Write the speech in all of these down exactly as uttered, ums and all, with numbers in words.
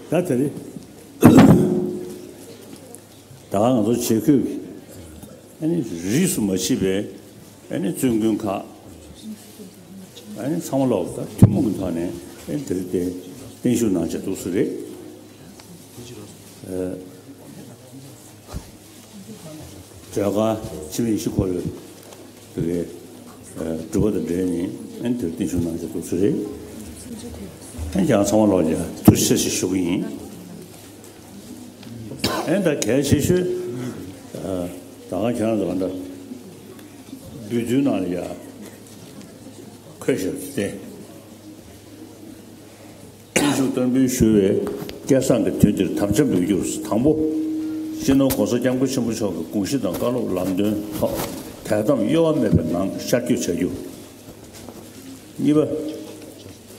ད་དེ་རེད། ད་ང་ཚོ་བྱེད་སྒོའི་ཨ་ནི་རིས་སུ་མ་མཆིས་པའི་ཨ་ནི་བཙུན་དགོན་ཁག་ཨ་ནི་ཚང་མ་ལོག་ད་ཐུན་མོང་གི་ཐོག་ནས་ཨ་ནི་དེ་རིང་དེ་བརྟན་བཞུགས་གནང་བྱས་འདུག་སེ་རེད། སྒྲོལ་དཀར་འཆི་མེད་ཡེ་ཤེས་འཁོར་ལོའི་དེ་གའི་སྒྲུབ་པ་དང་འབྲེལ་ནས་ཨ་ནི་དེ་རིང་བརྟན་བཞུགས་གནང་བྱས་འདུག་སེ་རེད། ཨ་ནི་ཀྱང་ཚང་མ་ལོག་ལ་ཐུགས་རྗེ་ཆེ་ཞེས་ཞུ་གི་ཡིན། ཨེ་ད་གལ་ཆེ་ཤོས། ད་ག་ཁྱེད་རང་ཚོ་ད་འབུལ་རྫུན་ནང་ལ་ཡ་འཁོད་བཞག་སྟེ། བརྟན་བཞུགས་བསྟར་འབུལ་ཞུ་བའི་སྐལ་བཟང་གི་དུས་འདིར་དམ་བཅའ་འབུལ་རྒྱུར། དང་པོ། སྤྱི་ནོར་༸གོང་ས་༸སྐྱབས་མགོན་ཆེན་པོ་མཆོག་གི་དགོངས་གཞི་དང་བཀའ་སློབ་ལམ་སྟོན་ཐོག་དད་དམ་གཡོ་བ་མེད་པའི་ངང་ཤར་བསྐྱོད་བྱ་རྒྱུ། གཉིས་པ།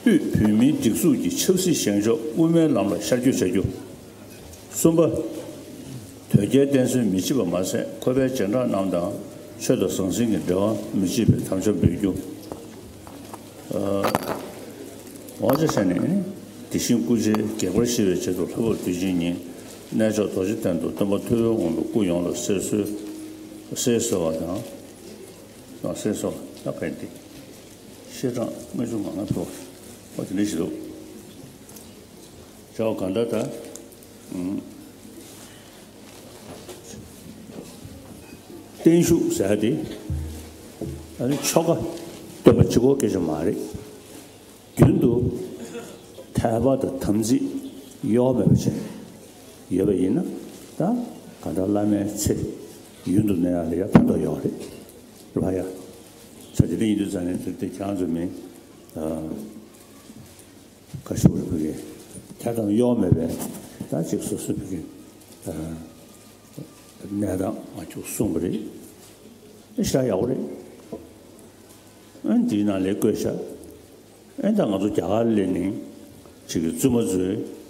དབུས་བོད་མིའི་སྒྲིག་འཛུགས་ཀྱི་ཆབ་སྲིད་བཞེངས་ཕྱོགས་དབུ་མའི་ལམ་ལ་ཤར་བསྐྱོད་བྱ་རྒྱུ། གསུམ་པ། དོལ་རྒྱལ་བསྟེན་གསོལ་མི་བྱེད་པ་མ་ཟད་ཁོ་པའི་རྗེས་འབྲང་རྣམས་དང་ཆོས་དང་ཟང་ཟིང་གི་འབྲེལ་བ་མི་བྱེད་པའི་དམ་བཅའ་འབུལ་རྒྱུ། ཨ། དབང་ཆ་བཞག་ནས་དེ་བཞིན་སྐུ་ཕྱྭའི་སྒེག་པར་ཞི་བའི་ཆེད་དུ་ལྷག་པར་དུས་ཆེན་ཉིན་གནས་མཆོག་རྡོ་རྗེ་གདན་དུ་སྟོན་པ་ཐུབ་པའི་དབང་པོའི་སྐུ་ཡོངས་ལ་གསོལ་གསོལ་གསོལ་བ་དང་། གསོལ་གསོལ་བ་ད་ག་ཡིན་ཏེ། ཤེལ་གྲངས་ལྔ་བཅུ་ང་ལྔ་ཐོབ། ཨོ་དེ་འདྲ་ཞིག་འདུག་བྱ་བ་གང་ལྟར་ད། ཨུམ། བརྟན་བཞུགས་ཟེར་ཡ་དེ། ཨ་ནི་ཆོ་ག་སྟོན་པ་གཅིག་པོ་སྐད་ཆ་མ་རེད། རྒྱུན་དུ་དད་པ་དང་དམ་ཚིག་གཡོ་བ་མེད་པ་བྱས་ཡོད་པ་ཡིན་ན། ད་གང་ལྟར་བླ་མའི་ཚེ་ཡུན་དུ་གནས་ཡ་ལ་ཡ་ཕན་ཐོགས་ཡོད་རེད། རེད་པ་ཡ། ས་དེ་འདྲ་ཡིན་དུས་ཙང་ནས་དེ་དེ་ཁྱེད་རང་ཚོ་མིན། ཨ། ཁ་ཤུགས་རེ་ཕུལ་གི། དད་དམ་གཡོ་བ་མེད་པའི་ད་ཅིག་སོ་སོ་ཕུལ་གི། ཨ། གནས་སྟངས་མ་འཁྱུག་གསུངས་པ་རེད། ཨེ་ཞེ་དྲག་ཡག་པོ་རེད། ཨ་འདིའི་ནང་ལ་བཀོད་ཤག་ཨེ་ད་ང་ཚོ་རྒྱ་གར་སླེབས་ནས་ཅིག་གི་བཙུན་མ་ཚོས་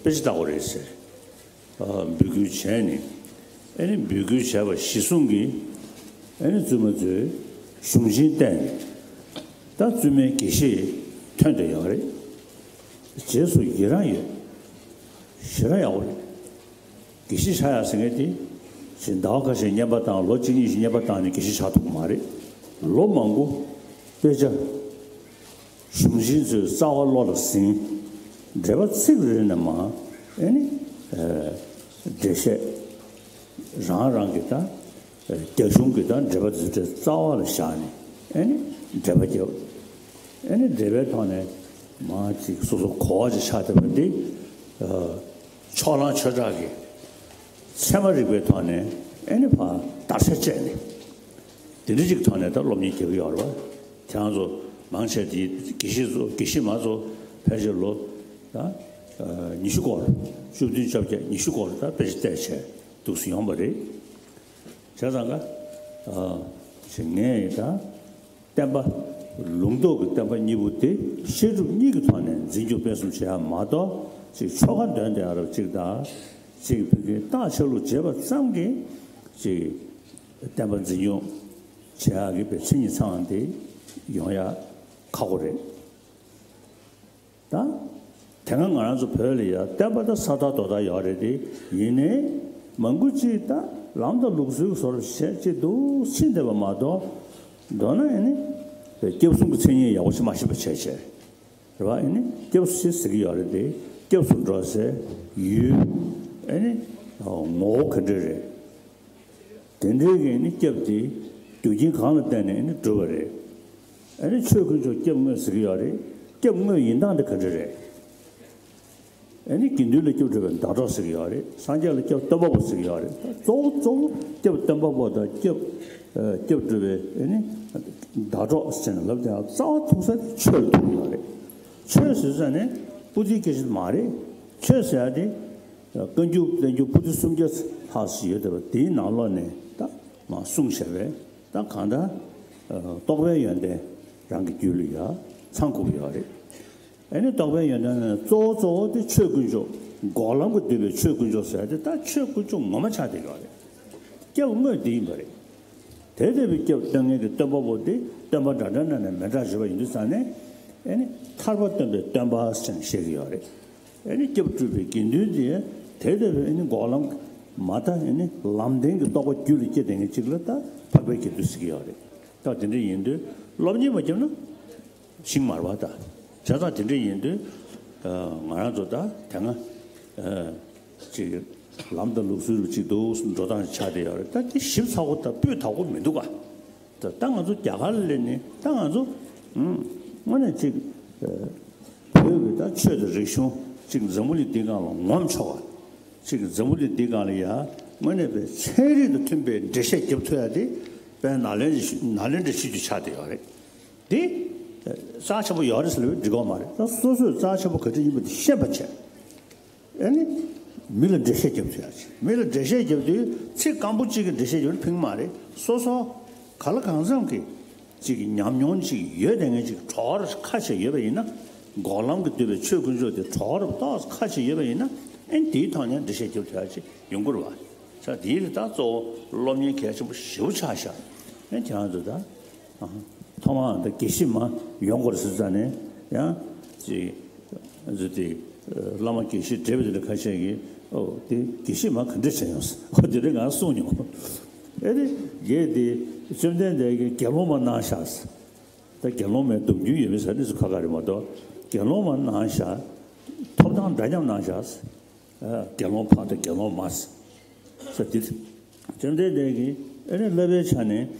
དཔེ་ཆ་ལྟ་དགོས་རེད་ཟེར། ཨ་འབོད་སྐུལ་བྱས་ནས། ཨེ་ནི་འབོད་སྐུལ་བྱས་པ་གཞིར་བཟུང་གིས། ཨེ་ནི་བཙུན་མ་ཚོས་གཞུང་ཆེན་བལྟས་ནས། ད་བཙུན་མའི་དགེ་བཤེས་ཐོན་བསྡད་ཡོད་རེད། རྗེས་སུ་ཡི་རང་ཡོད། ཞེ་དྲག་ཡག་པོ་རེད། དགེ་བཤེས་ཆགས་ཡག་ཟེར་མཁན་དེ། ཅིག་ཟླ་བ་ཁ་ཤས་བསྙེན་པ་བཏང་ལོ་གཅིག་གཉིས་ཤིག་བསྙེན་པ་བཏང་ནས་དགེ་བཤེས་ཆགས་ཐུབ་ཀྱི་མ་རེད། ལོ་མང་པོ་དཔེ་ཆ། གཞུང་ཆེན་ཚོའི་རྩ་བ་བློ་ལ་ཟིན། འགྲེལ་པ་ཚིག་རེ་རེ་ནས་མར་ཨེ་ནི། ཨ། འགྲེལ་བཤད། རང་རང་གི་ད། རྒྱ་གཞུང་གི་ད་འགྲེལ་པ་འཛིན་གྲྭའི་རྩ་བ་ལ་བཞག་ནས་ཨེ་ནི་འགྲེལ་པ་རྒྱབ། ཨེ་ནི་འགྲེལ་པའི་ཐོག་ནས་མར་ཅིག་སོ་སོ་གོ་བ་ཅིག་ཆགས་བསྡད་པ་འདི། ཨ། ཕྱོགས་གླང་ཆོས་གྲགས་ཀྱིས་ཚད་མ་རིག་པའི་ཐོག་ནས་ཨེ་ནི་ཕར་བརྡར་ཤ་བཅད་ནས། དེ་འདྲ་ཅིག་ཐོག་ནས་ད་སློབ་གཉེར་རྒྱག་གི་ཡོད་རེད་པ། ཁྱེད་རང་ཚོ་མང་ཆེ་དེ་དགེ་བཤེས་ཚོ་དགེ་བཤེས་མ་ཚོ་ཕལ་ཆེར་ལོ་ད་ཉི་ཤུ་སྐོར། བཅུ་བདུན་བཅོ་བརྒྱད་ཉི་ཤུ་སྐོར་ད་དཔེ་ཆ་བལྟས་བྱས་འདུག་སེ་ཡོང་བ་རེད། བྱས་ཙང་ཀ་ཨ་ཞེ་ངས་ད་བསྟན་པ་ལུང་རྟོགས་ཀྱི་བསྟན་པ་གཉིས་པོ་དེ་བཤད་སྒྲུབ་གཉིས་ཀྱི་ཐོག་ནས་འཛིན་སྐྱོང་སྤེལ་གསུམ་བྱེད་ཡ་མ་གཏོགས། ཅིག་ཆོ་ག་འདོན་བསྡད་ཡ་རབས་ཅིག་དང་། ཅིག་ཕ་གིའི་རྟགས་ཆ་ལུགས་བྱེད་པ་ཙམ་གྱིས་ཅིག་བསྟན་པ་འཛིན་སྐྱོང་བྱེད་ཡག་གི་པའི་མཚན་ཉིད་ཚང་བ་དེ་ཡོང་ཡག་ཁག་པོ་རེད། ད་དེ་སྔ་ང་རང་ཚོ་བོད་ལ་ཡ་བསྟན་པ་ད་ས་དར་རྡོ་དར་ཡོད་རེད་དེ། ཡིན་ནའི་མང་པོ་ཅིག་ད་ལམ་དང་ལུགས་སྲོལ་བཟོ་འདྲ་བྱས་ཅིག་འདུག་ཕྱིན་བསྡད་པ་མ་གཏོགས། མདོར་ན་ཨེ་ནི་སྐྱབས་གསུམ་གྱི་མཚན་ཉིད་ཡག་པོ་ཞིག་མ་ཤེས་པ་བྱས་བྱས། རེད་པ། ཨེ་ནི་སྐྱབས་སུ་མཆི་ཟེར་གྱི་ཡོད་རེད་དེ། སྐྱབས་སུ་འགྲོ་ཟེར་ཡུལ། ཨེ་ནི་ངོ་བོ་ག་འདྲ་རེད། དེ་འདྲའི་གི་ཨེ་ནི་སྐྱབས་དེ་རྒྱུ་རྐྱེན་གང་ལ་བརྟེན་ནས་ཨེ་ནི་གྲུབ་པ་རེད། ཨེ་ནི་ཆོས་དཀོན་མཆོག་སྐྱབས་དངོས་ཟེར་གྱི་ཡོད་རེད། སྐྱབས་དངོས་ཡིན་སྟངས་དེ་ག་འདྲ་རེད། ཨེ་ནི་དགེ་འདུན་ལ་སྐྱབས་སྒྲུབ་པའི་ཟླ་གྲོགས་ཟེར་གྱི་ཡོད་རེད། སངས་རྒྱས་ལ་སྐྱབས་སྟོན་པ་པོ་ཟེར་གྱི་ཡོད་རེད། གཙོ་བོ་གཙོ་བོ་སྐྱབས་སྟོན་པ་པོ་དང་སྐྱབས། ཨ། སྐྱབས་སྒྲུབ་པའི་ཨེ་ནི་ཟླ་གྲོགས་ཟེར་ནས་ལབ་དེ་རྩ་བ་ཐུག་ས་དེ་ཆོས་ལ་ཐུག་ཡོད་རེད། ཆོས་ཟེར་ས་ནི་པོ་ཏིའི་སྐད་ཆ་མ་རེད། ཆོས་ཟེར་ཡ་དེ་བཀའ་འགྱུར་བསྟན་འགྱུར་པོ་ཏི་སུམ་བརྒྱ་ལྷག་ཞིག་ཡོད་བསྡད་པ་དེའི་ནང་ལོགས་ནས་ད་མར་གསུངས་བཞག་པའི་ད་གང་ལྟར། ཨ། རྟོགས་པའི་ཡོན་ཏན་རང་གི་རྒྱུད་ལ་ཡ་ཚང་དགོས་ཀྱི་ཡོད་རེད། ཨེ་ནི་རྟོགས་པའི་ཡོན་ཏན་ནི་གཙོ་བོ་གཙོ་བོ་དེ་ཆོས་དཀོན་མཆོག་འགོག་ལམ་གྱིས་བསྡུས་པའི་ཆོས་དཀོན་མཆོག་ཟེར་ཡ་དེ་ད་ཆོས་དཀོན་མཆོག་ངོ་མ་ཆགས་བསྡད་ཡོད་རེད། སྐྱབས་དངོས་དེ་ཡིན་པ་རེད། དེ་ལྟ་བུའི་སྐྱབས་སྟོན་མཁན་གྱི་སྟོན་པ་པོ་དེ་སྟོན་པ་འདྲ་འདྲ་ན་ནས་མི་འདྲ་ཞུ་བ་ཡིན་དུས་ཙང་ནས། ཨེ་ནི་ཐར་པ་སྟོན་པའི་སྟོན་པ་ཟེར་ནས་བཤད་ཀྱི་ཡོད་རེད། ཨེ་ནི་སྐྱབས་སྤྲུལ་པའི་དགེ་འདུན་དེ་དེ་ལྟ་བུའི་ཨེ་ནི་འགོག་ལམ་མ་ད་ཨེ་ནི་ལམ་བདེན་གྱི་རྟོགས་པ་རྒྱུད་ལ་སྐྱེ་བསྡད་མཁན་ཅིག་ལ་ད་འཕགས་པའི་དགེ་འདུན་ཟེར་གྱི་ཡོད་རེད། ད་དེ་འདྲ་ཡིན་དུས་སློབ་གཉེར་མ་བརྒྱབ་ན་ཤིང་མར་བ་ད། བྱས་ཙང་དེ་འདྲ་ཡིན་དུས་ང་རང་ཚོ་ད་དེ་སྔ་ཅིག་ལམ་དང་ལུགས་སྲོལ་རུ་ཅིག་འདུག་འགྲོ་སྟངས་ཆགས་བསྡད་ཡོད་རེད། ད་དེ་ཞིབ་ཚགས་པོ་ད་སྤུས་དག་པོ་མི་འདུག་ག་ད་ད་ང་ཚོ་རྒྱ་གར་ལ་སླེབས་ནས་ད་ང་ཚོ་ཨུམ་དངོས་གནས་ཅིག་ཨ་བོད་ཀྱི་ད་ཆོས་དང་རིག་གཞུང་ཅིག་འཛམ་བུ་གླིང་འདིའི་སྒང་ལ་ངོམ་ཆོག་པ་ཅིག་འཛམ་བུ་གླིང་འདིའི་སྒང་ལ་ཡ་དངོས་གནས་པའི་ཚན་རིག་དང་མཐུན་པའི་འགྲེལ་བཤད་རྒྱབ་ཐུབ་ཡ་དེ་དཔེ་ནཱ་ལེནྡྲ་ནཱ་ལེནྡྲ་ཆོས་བརྒྱུད་ཆགས་བསྡད་ཡོད་རེད། དེ་རྩ་ཆེན་པོ་ཡོད་རེད་ཟེར་ལབ་འགྲིག་གི་མ་རེད། ད་སོ་སོས་རྩ་ཆེན་པོ་ག་འདྲ་ཡིན་པ་དེ་ཤེས་པ་བྱས། ཨ་ནི། མི་ལ་འགྲེལ་བཤད་རྒྱབ་ཐུབ་ཡ་ཅིག་མི་ལ་འགྲེལ་བཤད་རྒྱབ་དུས་ཚིག་སྐམ་པོ་གཅིག་གི་འགྲེལ་བཤད་རྒྱབ་ན་ཕན་གྱི་མ་རེད། སོ་སོ་ག་ལ་གང་འཚམ་གྱི་གཅིག་གི་ཉམས་མྱོང་ཅིག་ཡོད་བསྡད་མཁན་ཅིག་གྲོགས་ཁ་ཤས་ཡོད་པ་ཡིན་ན། འགོག་ལམ་གྱི་འདུས་པའི་ཆོས་དཀོན་མཆོག་དེ་གྲོགས་ཏོག་ཁ་ཤས་ཡོད་པ་ཡིན་ན། ཨེ་དེའི་ཐོག་ནས་འགྲེལ་བཤད་རྒྱབ་ཐུབ་ཡ་ཅིག་ཡོང་གི་རེད་བ། ས་དེའི་རིགས་ད་གཙོ་བོ་སློབ་གཉེར་གལ་ཆེན་པོ་ཞེ་པོ་ཆགས་ཤག་ཨེ་ཁྱེད་རང་ཚོ་ད། ཐོག་མར་ད་དགེ་བཤེས་མ་ཡོང་དགོས་རེད་ཟེར་ཙང་ནས་ཡང་ཅིག་ཟེར་ཏེ་བླ་མ་དགེ་བཤེས་བགྲེས་པ་དེ་འདྲ་ཁ་ཤས་ཀྱིས་ཨོ་དེ་དགེ་བཤེས་མ་ག་འདྲ་བྱས་ཡོང་ཟེར་ཨོ་དེ་འདྲ་ང་གསུངས་མྱོང་། ཨེ་རེད་རྒྱལ་དེ་བཅོམ་ལྡན་འདས་ཀྱིས་དགེ་སློང་མ་གནང་ཤག་ཟེར། ད་དགེ་སློང་མའི་སྡོམ་རྒྱུན་ཡོད་མེད་ཟེར་ནི་སུ་ཁ་ཁ་རེད་མ་གཏོགས་དགེ་སློང་མ་གནང་ཤག་ཐོབ་ཐང་འདྲ་མཉམ་གནང་ཤག་ཟེར། དགེ་སློང་ཕ་དང་དགེ་སློང་མ་ཟེར་དེ། བཅོམ་ལྡན་འདས་ཀྱིས་ཨེ་ནས་བསླབ་པའི་ཆ་ནས་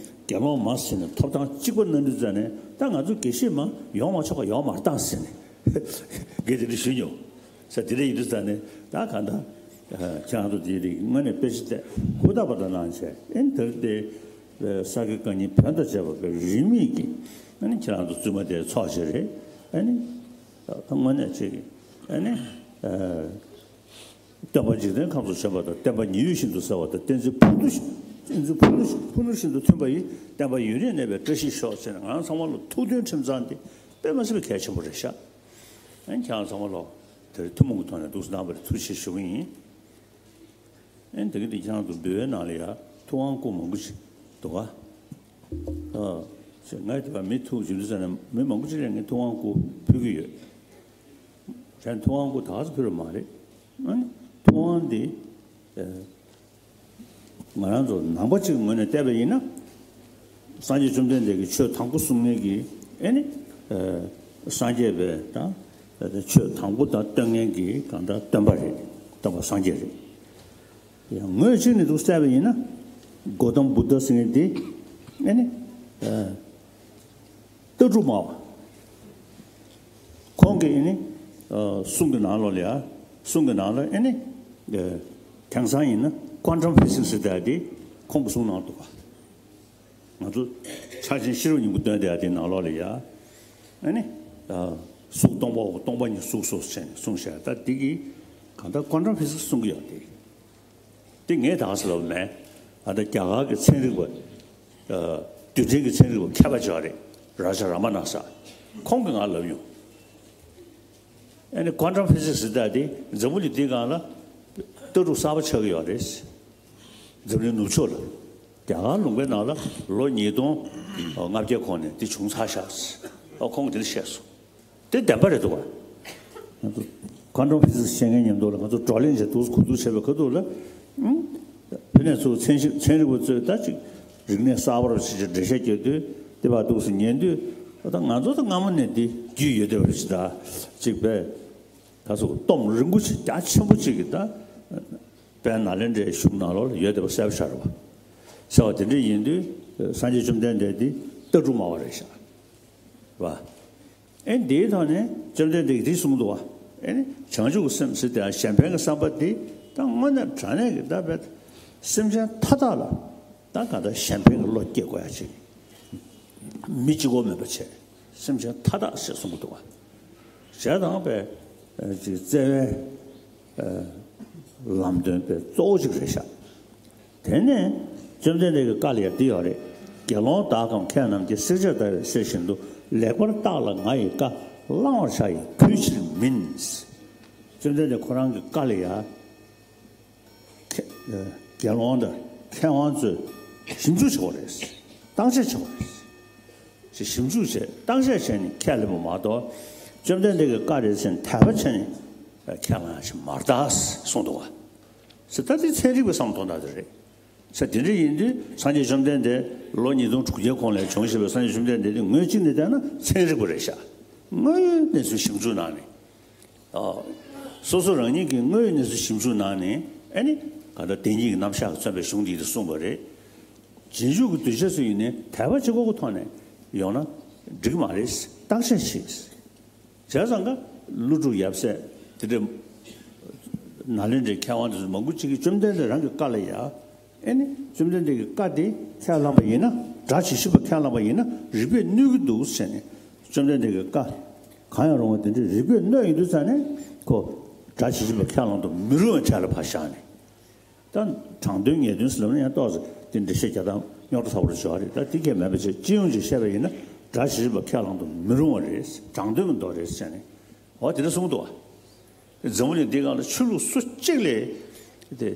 དགེ་སློང་མ་ཟེར་ནས་ཐོབ་ཐང་གཅིག་པ་གནང་དུས་ཙ་ནས་ད་ང་ཚོ་དགེ་བཤེས་མ་ཡོང་མ་ཆོག་པ་ཡོང་མ་བཏང་ཟེར་ནས་དགེ་དེ་འདྲ་ཞུས་མྱོང་ས་དེ་འདྲ་ཡིན་དུས་ཙ་ནས་ད་ག་ད་ཁྱེད་རང་ཚོ་དེའི་རིགས་དངོས་གནས་དཔེ་ཆ་བལྟས་ཧུར་ཐག་པ་དང་གནང་བྱས་ཨེ་ནས་དེར་དེ་ས་དགེ་བཀའ་རྙིང་བོན་དང་བཅས་པ་པའི་རིས་མེད་ཀྱི་ཨེ་ནས་ཁྱེད་རང་ཚོ་བཙུན་མ་དེ་ཚོགས་བྱས་རེད་ཨེ་ནས་ད་དངོས་གནས་ཅིག་ཨེ་ནས། སྟོན་པ་འཇིག་རྟེན་ཁམས་སུ་བྱོན་པ་དང་། བསྟན་པ་ཉི་འོད་བཞིན་དུ་གསལ་བ་དང་། བསྟན་འཛིན་ཕུ་ནུ་བཞིན་བསྟན་འཛིན་ཕུ་ནུ་བཞིན་ཕུ་ནུ་བཞིན་དུ་མཐུན་པ་ཡི། བསྟན་པ་ཡུན་རིང་གནས་པའི་བཀྲ་ཤིས་ཤོག་ཅེས་ང་རང་ཚང་མ་ལ་ཐུགས་མཐུན་ཁྲིམས་གཙང་འདི་དཔེ་མ་སྲིད་པའི་གལ་ཆེན་པོ་རེད་ཤག་ཨན་ཁྱེད་རང་ཚང་མ་ལ་དེར་ཐུན་མོང་གི་ཐོག་ནས་འདུག་སེ་གནང་བར་ཐུགས་རྗེ་ཆེ་ཞུ་གི་ཡིན། ཨན་དེ་གི་འདི་ཁྱེད་རང་ཚོ་འབུལ་བའི་ནང་ལ་ཡ་ཐུབ་དབང་སྐུ་མང་པོ་ཞིག་འདུག་ག་ཨ་ང་དེ་བ་མི་ཐུག་ཞིབ་འཇུག་ས་ནས་མི་མང་པོ་ཞིག་ལ་ངས་ཐུབ་དབང་སྐུ་ཕུལ་གི་ཡོད། གཞན་ཐུབ་དབང་སྐུ་དག་ས་ཕུལ་བ་མ་རེད། ཨ་ནི་ཐུབ་དབང་འདི་ང་རང་ཚོ་ནང་པ་གཅིག་ངོས་ནས་བལྟས་པ་ཡིན་ན། སངས་རྒྱས་བཅོམ་ལྡན་འདས་ཀྱིས་ཆོས་དང་པོ་གསུང་མཁན་གྱི་ཨེ་ནི་སངས་རྒྱས་པའི་དང་ཆོས་དང་པོ་དང་སྟོན་མཁན་གྱི་གང་ལྟར་སྟོན་པ་རེད། སྟོན་པ་སངས་རྒྱས་རེད། ཡང་ངོས་གཅིག་ནས་འདུག་བལྟས་པ་ཡིན་ན། གོ་ཏམ་བུདྡྷ་ཟེར་མཁན་འདི་ཨེ་ནི། ལྟ་གྲུབ་སྨྲ་བ། ཁོང་གི་ཨེ་ནི། གསུང་གི་ནང་ལོགས་ལ་ཡ། གསུང་གི་ནང་ལ་ཨེ་ནི། དེང་སང་ཡིན་ན་ཀོན་ཊམ་ཕི་ཟིག་སི་ཟེར་ཡ་དེ་ཁོང་གི་གསུང་ནང་འདུག་ག་ང་ཚོ་ཆ་ཆེན་ཤེས་རབ་སྙིང་པོ་སྟོན་བསྡད་ཡ་དེ་ནང་ལོགས་ལ་ཡ། ཨེ་ནི། གཟུགས་སྟོང་པའོ། སྟོང་པ་ཉིད་གཟུགས་སོ་ཟེར་ནས་གསུངས་བཞག་ད་འདི་གི་གང་ལྟར་ཀོན་ཊམ་ཕི་ཟིག་སི་གསུང་གི་ཡོད་དེ། དེ་ངས་ད་ག་ཟེ་ལབ་མེད། ཨ་ད་རྒྱ་གར་གྱི་ཚན་རིག་པ། རྡུལ་ཕྲན་གྱི་ཚན་རིག་པ་མཁས་པ་ཅིག་རེད། རཱ་ཇ་ར་མ་ན་ས། ཁོང་གིས་ང་ལབ་ཡོང་། ཨ་ནི་ཀོན་ཊམ་ཕི་ཟིག་སི་ཟེར་ཡ་དེ་འཛམ་བུ་གླིང་འདིའི་སྒང་ལ་ལྟ་གྲུབ་གསར་པ་ཆགས་ཀྱི་ཡོད་རེད། འཛམ་གླིང་ནུབ་ཕྱོགས་ལ། རྒྱ་གར་ལུང་པའི་ནང་ལ་ལོ་ཉིས་སྟོང་ལྔ་བརྒྱ་གོང་ནས་འདི་བྱུང་ཚར་ཤག་ཨ་ཁོང་གིས་འདི་འདྲ་བཤད་སོང་། དེ་བདེན་པ་རེད་འདུག་ག་ང་ཚོ་ཀོན་ཊམ་ཕི་ཟིག་སི་ཤེས་མཁན་མཉམ་དུ་ལ་ང་ཚོ་བགྲོ་གླེང་བྱས་འདུག་གོ་འདུག་བྱས་པའི་ཁ་ཐུག་ལ། ཨང་། བོད་ནས་ཚུར་ཚན་ཞིབ་ཚན་རིག་པ་ཚོས་ད་ཅིག་རིག་གནས་གསར་པ་རུ་ཕྱིན་ཅིག་འགྲེལ་བཤད་རྒྱག་དུས་དེ་བར་འདུག་སེ་ཉན་དུས་ད་ང་ཚོ་ད་སྔ་མོ་ནས་འདི་རྒྱུས་ཡོད་བསྡད་པ་རེད་ད་ཅིག་པས། ད་སོ་སྟོབས་རིང་པོ་ཅིག་རྒྱ་ཆེན་པོ་ཅིག་གིས་ད་དཔལ་ནཱ་ལེནྡྲའི་གཞུང་ནང་ལོགས་ལ་ཡོད་བསྡད་པ་གསལ་པོ་ཤར་བ། ཟེར་བ་དེ་འདྲ་ཡིན་དུས་སངས་རྒྱས་བཅོམ་ལྡན་འདས་འདི་ལྟ་གྲུབ་སྨྲ་བ་རེད་ཤག་བ། ཨེ་འདིའི་ཐོག་ནས་བཅོམ་ལྡན་འདས་ཀྱིས་འདི་གསུངས་འདུག་བ། ཨེ་ནི་བྱང་ཆུབ་ཀྱི་སེམས་ཟེར་དེ་གཞན་ཕན་གྱི་བསམ་པ་འདི་ད་དངོས་གནས་དྲང་གནས་ཀྱི་ད་བས་སེམས་ཅན་མཐའ་དག་ལ་ད་ག་ད་གཞན་ཕན་གྱི་བློ་སྐྱེ་དགོས་ཡ་ཅིག་མི་གཅིག་པོ་མེད་པ་བྱས་སེམས་ཅན་མཐའ་དག་ཟེར་གསུངས་འདུག་བ། ཞེས་དང་པས་ཅིག་བརྩེ་བའི་ལམ་སྟོན་པའི་གཙོ་བོ་ཅིག་རེད་ཤག་དེ་ནས་བཅོམ་ལྡན་འདས་ཀྱི་བཀའ་ལ་ཡང་འདི་ཡོད་རེད། དགེ་སློང་དག་གམ་མཁས་རྣམས་ཀྱིས། བསྲེགས་བཅད་བརྡར་བའི་གསེར་བཞིན་དུ། ལེགས་པར་བརྟགས་ལ་ང་ཡི་བཀའ། བླང་བར་བྱ་ཡི་གུས་ཕྱིར་མིན། བཅོམ་ལྡན་འདས་ཁོ་རང་གི་བཀའ་ལ་ཡང་དགེ་སློང་དང་མཁས་དབང་ཚོས་ཞིབ་འཇུག་བྱེད་དགོས་རེད། བརྟག་དཔྱད་བྱེད་དགོས་རེད། ཞིབ་འཇུག་བྱས་བརྟག་དཔྱད་བྱས་ནས་ཁས་ལེན་པ་མ་གཏོགས། བཅོམ་ལྡན་འདས་ཀྱི་བཀའ་རེད་ཟེར་ནས་དད་པ་བྱས་ནས་ ཁས་བླངས་ཡ་ཞིག་མ་རེད་ད་གསུངས་འདུག་བ། ཟེར་ད་དེ་ཚན་རིག་པའི་བསམ་བློ་གཏོང་སྟངས་དེ་རེད། ཟེར་དེ་འདྲ་ཡིན་དུས་སངས་རྒྱས་བཅོམ་ལྡན་འདས་ལོ་ཉིས་སྟོང་དྲུག་བརྒྱའི་གོང་ལ་བྱུང་ཞེས་པའི་སངས་རྒྱས་བཅོམ་ལྡན་འདས་དེ་ངོས་གཅིག་ནས་བལྟས་ན་ཚན་རིག་པ་རེད་ཤག་དངོས་ཡོད་གནས་ཚུལ་ཞིབ་འཇུག་གནང་ནས། ཨ། སོ་སོ་རང་ཉིད་ཀྱི་དངོས་ཡོད་གནས་ཚུལ་ཞིབ་འཇུག་གནང་ནས་ཨ་ནི་ག་ད་བདེན་གཉིས་ཀྱི་རྣམ་གཞག་གིས་མཚོན་པའི་གཞུང་འདི་དེ་གསུངས་པ་རེད། རྗེས་འཇུག་གི་གདུལ་བྱ་ཚོ་ཡིན་ནའི་དད་པ་གཅིག་པོ་གི་ཐོག་ནས་ཡོང་ན་འགྲིག་མ་རེད། བརྟག་དཔྱད་བྱེད། བྱས་ཙང་ཀ་ཀླུ་སྒྲུབ་ཡབ་སྲས་དེ་འདྲ་ནཱ་ལེནྡྲའི་མཁས་དབང་དེ་ཚོ་མང་པོ་ཅིག་གིས་བཅོམ་ལྡན་འདས་རང་གི་བཀའ་ལ་ཡ། ཨེ་ནི་བཅོམ་ལྡན་འདས་ཀྱི་བཀའ་དེ་ཁས་བླངས་པ་ཡིན་ན། སྒྲ་ཇི་བཞིན་པ་ཁས་བླངས་པ་ཡིན་ན་རིགས་པས་གནོད་ཀྱི་འདུག་ཟེར་ནས། བཅོམ་ལྡན་འདས་ཀྱི་བཀའ་གང་ཡང་རུང་བ་དེ་འདྲའི་རིགས་པས་གནོད་ཡོང་དུས་ཙང་ནས་ཁོ་སྒྲ་ཇི་བཞིན་པ་ཁས་བླངས་དུ་མི་རུང་བའི་གྲས་ལ་ཕར་བཞག་ནས། ད་དྲང་དོན་ངེས་དོན་ཟེར་ལབ་ན་ཡང་ཏོག་ཙམ་དེ་འགྲེལ་བཤད་རྒྱག་སྟངས་རྙོག་དྲ་ཚ་པོ་རེ་ཆགས་རེད། ད་དེ་གས་མེད་པ་བྱས་སྤྱི་ཡོངས་ཀྱིས་བཤད་པ་ཡིན་ན་སྒྲ་ཇི་བཞིན་པ་ཁས་བླངས་དུ་མི་རུང་བ་རེད། དྲང་དོན་གྱི་མདོ་རེད་ཟེར་ནས། འོ་དེ་འདྲ་གསུངས་འདུག་བ། འཛམ་བུ་གླིང་འདིའི་སྒང་ལ་ཆོས་ལུགས་སུ་གཅིག་ལས་དེ།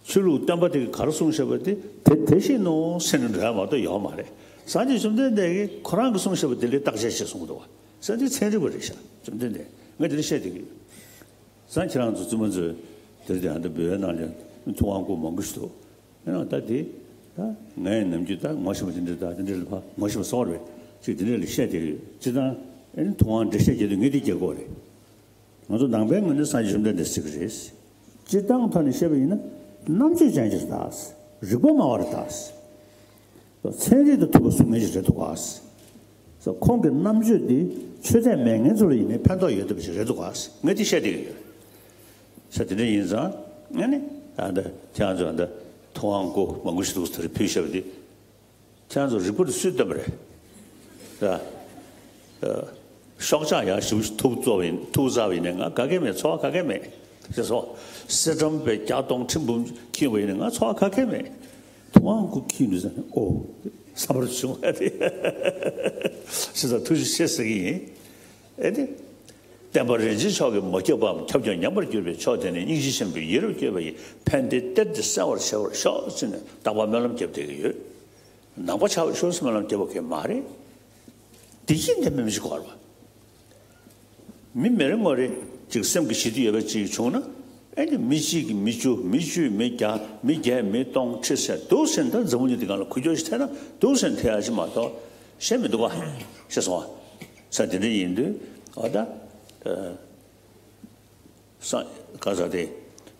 ཆོས་ལུགས་བསྟན་པ་དེ་གིས་ག་རེ་གསུངས་བཞག་པ་དེ་དེ་དེ་བཞིན་ནོ་ཟེར་ནས་འགྲོ་ཡ་མ་གཏོགས་ཡོད་མ་རེད། སངས་རྒྱས་བཅོམ་ལྡན་འདས་ཀྱིས་ཁོ་རང་གིས་གསུངས་བཞག་པ་དེ་ལ་བརྟག་དཔྱད་བྱེད་གསུངས་འདུག་བ། ས་དེ་ཚན་རིག་པ་རེད་ཤག་བཅོམ་ལྡན་འདས་ངས་དེ་འདྲ་བཤད་བསྡད་ཀྱི་ཡོད། སང་ཁྱེད་རང་ཚོ་བཙུན་མ་ཚོས་དེར་དེ་ཨ་འདྲ་འབུལ་བའི་ནང་ལ་ཐུབ་དབང་སྐུ་མང་པོ་ཞིག་འདུག་ཡང་ད་དེ་ད་ངས་ནམ་རྒྱུན་ད་ངོ་ཤེས་པ་དེ་འདྲ་ད་དེ་འདྲ་ལ་ཕ་ངོ་ཤེས་པ་སོགས་རེད་ཅིག་དེ་འདྲ་ལ་བཤད་བསྡད་ཀྱི་ཡོད། སྤྱིར་བཏང་ཨེ་ནི་ཐུབ་དབང་འགྲེལ་བཤད་རྒྱག་དུས་ངས་དེ་རྒྱག་གི་ཡོད་རེད། ང་ཚོ་ནང་པའི་ངོས་ནས་སངས་རྒྱས་བཅོམ་ལྡན་འདས་ཟེར་གྱི་རེད། སྤྱིར་བཏང་ཐོག་ནས་བཤད་པ་ཡིན་ན་རྣམ་དཔྱོད་ཅན་ཅིག་རེད་ད། རིག་པ་སྨྲ་བ་རེད་ད། ཚན་རིག་དང་མཐུན་པ་གསུང་མཁན་ཞིག་རེད་འདུག་ག་ཁོང་གི་རྣམ་དཔྱོད་འདི་ཆོས་དད་མེད་མཁན་ཚོ་ལ་ཡིན་ནའི་ཕན་ཐོགས་ཡོད་བསྡད་པ་ཞིག་རེད་འདུག་ག་ངས་དེ་བཤད་བསྡད་ཀྱི་ཡོད། ས་དེ་འདྲ་ཡིན་ཙང་ཨ་ནི་ཨ་ད་ཁྱེད་རང་ཚོ་ཨ་ད་ཐུབ་དབང་སྐུ་མང་པོ་ཞིག་འདུག་ཟེར་ཕུལ་བཞག་པ་འདི། ཁྱེད་རང་ཚོ་རིག་པ་དེ་སུས་བཏོན་པ་རེད། ད། ཨ། ཤོག་ཆག་ཡག་ཞེ་པོ་ཞིག་ཐུག་བཙོག་པ་ཡིན་ཐུག་བཙག་པ་ཡིན་ནའི་ང་ག་གེ་མེད། ཚོར་བ་ག་གེ་མེད། ཅེས་སོ། གསེར་སྦྲམ་པའི་བརྒྱ་སྟོང་ཁྲི་འབུམ་འཁྱིལ་བ་ཡིན་ནའི་ང་ཚོར་བ་ག་གེ་མེད། ཐུབ་དབང་སྐུ་འཁྱིལ་ནུས་ཙང་ནས་ཨོ། བསམ་པར་བྱུང་བ་རེད། ཞེས་སོགས་ཐུགས་རྗེ་ཆེ་ཟེར་གྱི་ཡིན། ཨེ་ནི། བསྟན་པ་རིན་ཆེན་མཆོག་གིས་མ་ཁྱབ་པའམ་ཁྱབ་ཀྱང་ཉམས་པར་གྱུར་པའི་མཆོག་དེ་ནི་སྙིང་རྗེ་ཆེན་པོས་ཡིད་རབ་བསྐྱོད་པ་ཡི་ཕན་བདེའི་གཏེར་འདི་གསལ་བར་བྱེད་པར་ཤོག་ཅེས་ནས་རྟག་པར་སྨོན་ལམ་བརྒྱབ་བསྡད་ཀྱི་ཡོད། ནང་པ་ཆགས་པའི་ཤོག་སྨོན་ལམ་བརྒྱབ་པ་གས་མ་རེད། བདེ་སྐྱིད་ལྡན་པའི་མི་ཞིག་དགོས་རེད་བ། མི་མི་རེ་ངོ་རེ་ཅིག་སེམས་ཀྱི་ཞི་བདེ་ཡོད་པ་ཅིག་བྱུང་ན། ཨེ་ནི་མི་གཅིག་གིས་མི་བཅུ་མི་བཅུས་མི་བརྒྱ་མི་བརྒྱས་མི་སྟོང་ཁྲི་ཟེར་འདུག་ཟེར་ན་ད་འཛམ་བུ་གླིང་འདི་སྒང་ལ་འགུལ་སྐྱོད་ཞིག་ཐེབས་ན་འདུག་ཟེར་ན་ཐེབས་ཡ་ཞིག་མ་གཏོགས་གཞན་མི་འདུག་ག་ཤེས་སོང་བ། ས་དེ་འདྲ་ཡིན་དུས་ཨ་ད། ཨ། སངས་ག་ཟེར་དེ།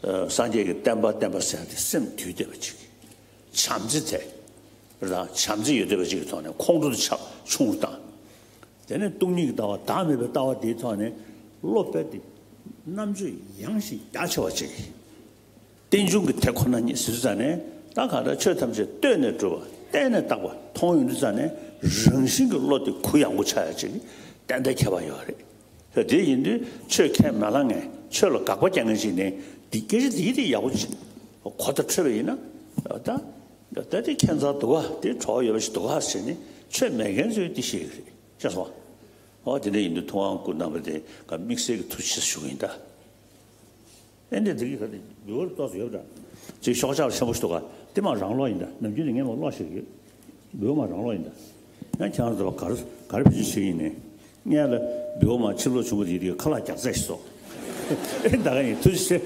ཨ། སངས་རྒྱས་ཀྱི་བསྟན་པ་བསྟན་པ་ཟེར་དེ་སེམས་དུལ་བསྡད་པ་ཅིག་བྱམས་བརྩེ་དེ། རང་བྱམས་བརྩེ་ཡོད་བསྡད་པ་ཅིག་གི་ཐོག་ནས་ཁོང་ཁྲོ་དེ་ཆག་ཆུང་རུ་བཏང་། དེ་ནས་སྟོང་ཉིད་ཀྱི་ལྟ་བ་བདག་མེད་པའི་ལྟ་བ་དེའི་ཐོག་ནས་བློ་རྦད་དེ་རྣམ་དཔྱོད་ཡངས་ཤིང་རྒྱ་ཆེ་བ་ཅིག་རྟེན་འབྱུང་གི་དེ་ཁོ་ན་ཉིད་ཟེར་དུས་ཙ་ནས་ད་གང་ལྟར་ཆོས་ཐམས་ཅད་ལྟོས་ནས་གྲུབ་པ་བལྟས་ནས་བཏགས་པ་མཐོང་ཡོང་དུས་ཙ་ནས་རང་བཞིན་གྱི་བློ་དེ་གུ་ཡངས་པོ་ཆགས་ཡ་ཅིག་ཏན་ཏན་ཁྱད་པར་ཡོད་རེད། དེ་ཡིན་དུས་ཆོས་ཁས་མ་བླངས་མཁན་ཆོས་ལ་དགག་པ་རྒྱག་མཁན་ཞིག་ནས་འདི་སྐད་ཆ་འདི་དེ་ཡག་པོ་ཅིག་གོ་བརྡ་འཕྲོད་པ་ཡིན་ན་ད་ད་དེ་ཁྱད་མཚར་འདུག་ག་དེ་བྲོ་བ་ཡོད་པ་ཞིག་འདུག་ག་ཟེར་ནས་ཆོས་མེད་མཁན་ཚོས་དེ་ཤེས་ཀྱི་རེད། ཤེས་སོང་། ཨོ་དེ་འདྲ་ཡིན་དུས་ཐུབ་དབང་སྐུ་རྣམ་པ་དེ་ག་དམིགས་བསལ་གྱི་ཐུགས་རྗེ་ཆེ་ཞུ་གི་ཡིན་ད། ཨེ་འདྲ་འདི་གི་ག་དེ་འབུལ་བ་ཏོག་ཙམ་ཡོད་པ་འདྲ། ཅིག་ཤོག་ཆག་ཆེན་པོ་ཞིག་འདུག་ག་དེ་མ་རང་སློག་ཡིན་ད། ནམ་རྒྱུན་ནས་ངས་མ་སློག་ཤེས་ཀྱི་ཡོད། འབུལ་བ་མ་རང་སློག་ཡིན་ད། ཡང་ཁྱེད་རང་ཚོ་ག་རེ་ག་རེ་བེད་སྤྱོད་བྱེད་ཀྱི་ཡིན་ནས། ངས་ལ་འབུལ་བ་མ་ཕྱིར་སློག་བྱུང་བ་དེ་དེ་ཁ་ལག་རྒྱག་རྩིས་ཤིག་སོ། ཨེ་ད་ག་ཡིན་ཐུགས་རྗེ་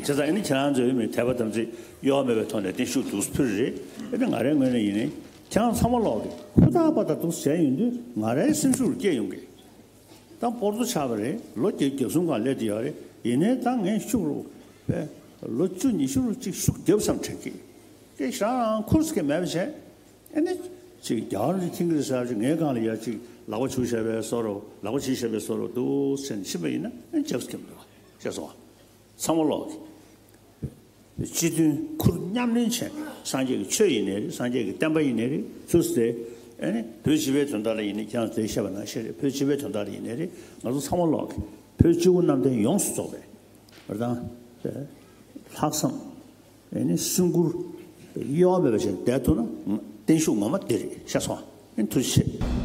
ཆེ། བྱས་ཙང་ཨེ་ནི་ཁྱེད་རང་ཚོའི་མི་དད་པ་དམ་ཚིག་གཡོ་བ་མེད་པའི་ཐོག་ནས་བརྟན་བཞུགས་འདུག་ཕུལ་རེད། ཨེ་ནི་ང་རའི་ངོས་ནས་ཡིན་ནའི་ཁྱེད་རང་ཚང་མ་ལོག་གི་ཧུར་ཐག་པ་དང་འདུག་བྱས་ཡོང་དུས་ང་རའི་སེམས་ཤུགས་སྐྱེ་ཡོང་གི་ད་སྤོར་ཏོ་ཆགས་པ་རེད། ལོ་བརྒྱད་བརྒྱད་གསུམ་སྒང་སླེབས་བསྡད་ཡོད་རེད། ཡིན་ནའི་ད་ངས་ཤུགས་རུ་པས་ལོ་བཅུ་ཉི་ཤུ་རུ་གཅིག་ཤུགས་རྒྱབ་བསམ་དྲན་གི་དེ་ཞག་རང་ཁུར་སྐད་མེད་པ་བྱས། ཨེ་ནི། ཅིག་རྒྱ་གར་ནས་ཁྱིམ་གྱི་ས་ཅིག་ངའི་སྒང་ལ་ཡ་ཅིག་ལག་པ་འཇུ་བྱས་པའི་བཟོ་འདྲ་ལག་པ་བྱིན་བྱས་པའི་བཟོ་འདྲ་འདུག་ཟེར་ནས་ཕྱིན་པ་ཡིན་ན་ཨེ་ནི་རྒྱབ་སྐྱོར་འདུག་བ་ཤེས་སོང་བ། ཚང་མ་ལོག་གི་སྤྱི་མཐུན་ཁུར་མཉམ་ལེན་བྱས། སངས་རྒྱས་ཀྱི་ཆོས་ཡིན་ནའི་རེད། སངས་རྒྱས་ཀྱི་བསྟན་པ་ཡིན་ནའི་རེད། ཚུར་ཟེར། ཨེ་ནི་བོད་སྤྱི་པའི་དོན་དག་ལ་ཡིན་ནའི་ཁྱེད་རང་ཚོས་བཤད་པ་ནང་བཞིན་རེད། བོད་སྤྱི་པའི་དོན་དག་ལ་ཡིན་ནའི་རེད། ང་ཚོ་ཚང་མ་ལོག་གི་བོད་སྤྱི་བོ་གནམ་བསྟན་ཡོངས་སུ་རྫོགས་པའི་བར་དང་། ལྷག་བསམ། ཨེ་ནི་སེམས་ཁུར་གཡོ་བ་མེད་པ་ཞིག་བསྡད་ཐུབ་ན་བརྟན་བཞུགས་ངོ་མ་འདི་རེད་ཤེས་སོང་། ཨེ་ནི་ཐུགས་རྗེ་ཆེ།